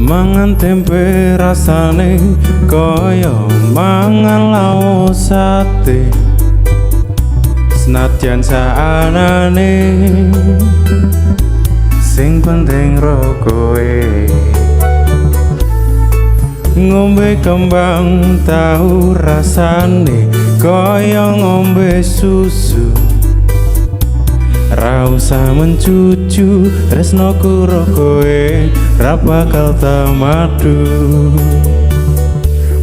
Mangan tempe rasane kaya mangan lauk sate. Senadyan saanane sing penting ro kowe. Ngombe kembang tahu rasane kaya ngombe susu. Ra usah mencucu tresnoku ro kowe ra bakal tamadu.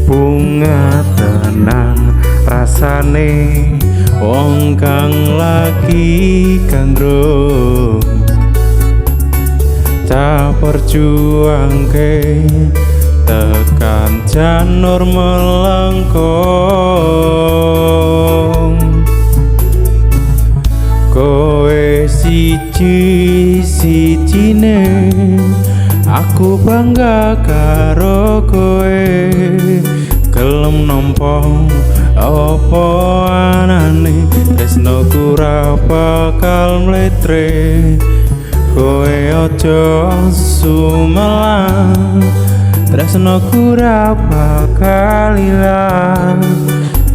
Bunga tenan rasane wong kang lagi gandrung. Tak perjuangke tekan janur melengkung. Kowe siji sijine aku bangga karo kowe. Gelem nampa apa anane tresnoku ra bakal mletre. Kowe aja sumelang tresnoku ra bakal ilang.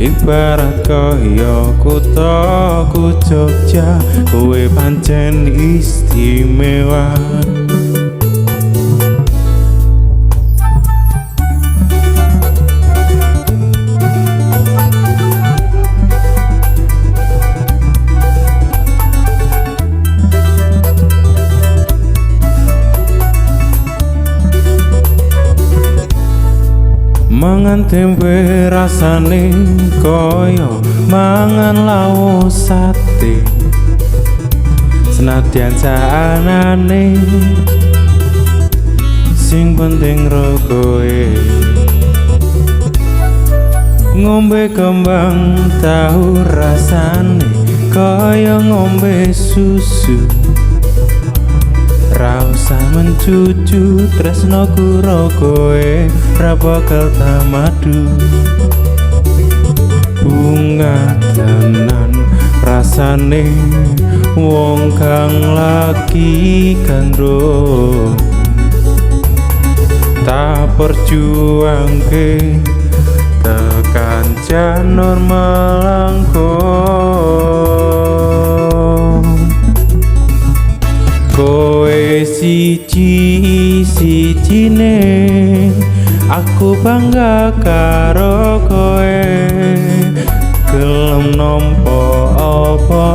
Ibarat kaya kuthaku Jogja, kowe pancen istimewa. Mangan tempe rasane kaya mangan lauk sate. Senadyan saanane sing penting ro kowe. Ngombe kembang tahu rasane kaya ngombe susu. Ra usah mencucu tresnoku ro kowe ra bakal tamadu. Bunga tenan rasane wong kang lagi gandrung. Tak perjuangke tekan janur melengkung. Kowe siji sijine aku bangga karo kowe. Gelem nampa apa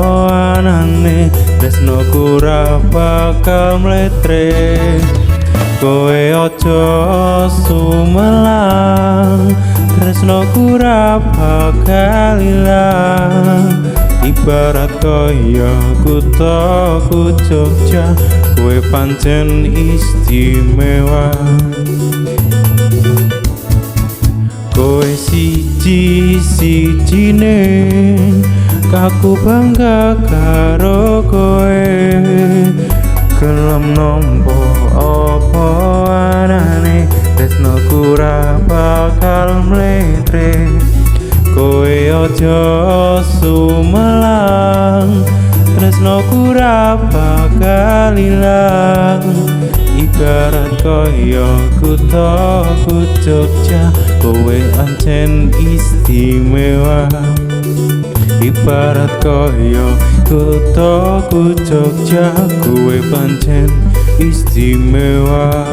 anane tresnoku ra bakal mletre. Kowe aja sumelang tresnoku ra bakal ilang. Ibarat kaya kuthaku Jogja, kowe pancen istimewa. Kowe siji sijine aku bangga karo kowe. Gelem nampa apa anane tresnoku ra bakal mletre. Kowe aja sumelang tresnoku ra bakal ilang. Ibarat kaya kuthaku Jogja, kowe ancen istimewa. Ibarat kaya kuthaku Jogja, kowe pancen istimewa.